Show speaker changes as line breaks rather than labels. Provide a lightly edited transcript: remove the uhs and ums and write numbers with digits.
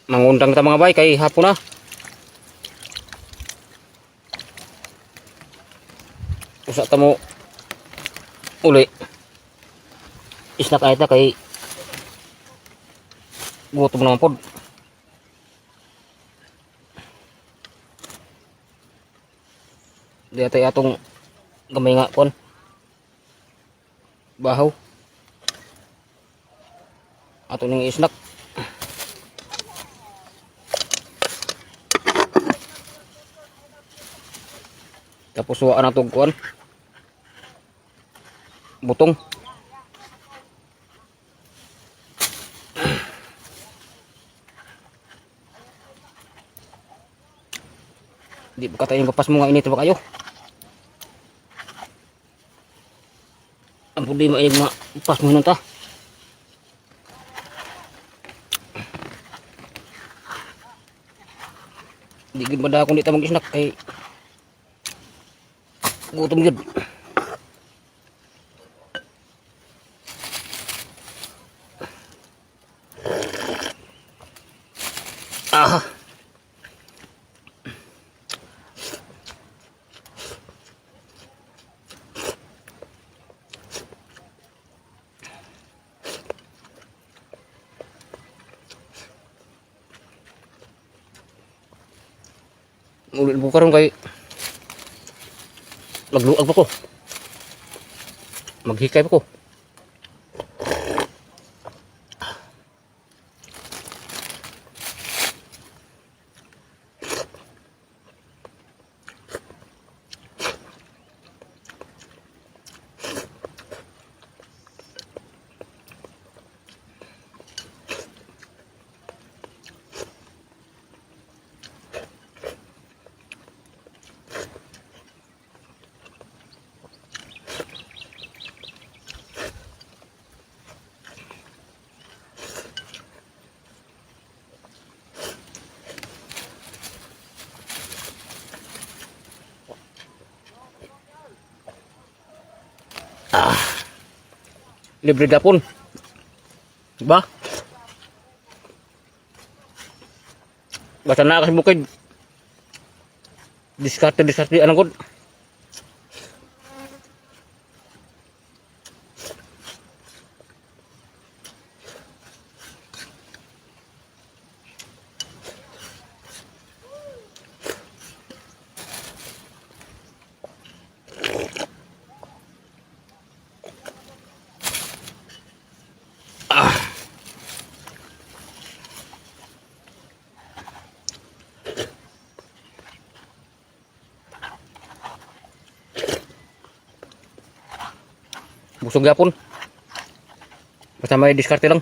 Mangundang ta, mga bay, kay hapon na. Usa ta mo uli. Isnak ay ta kay gutom naman pod. Di atay atong gamay nga kon. Bahaw. Ato ning isnak. Tapos wa na tog kuan. Butong. Di ba katayin papas mo nga init ba kayo? Ang problema ay mga pas mo ta. Di gid ba kung di ta mag-snack kay gutom gyud. Ah. Ulit mo karon kay magluag pa ko. Maghikay pa ko. Libre gapon. Ba? Basta na kasi bukid. Diskarte, diskarte, anong kod? Busog gapon. Basta may diskarte lang.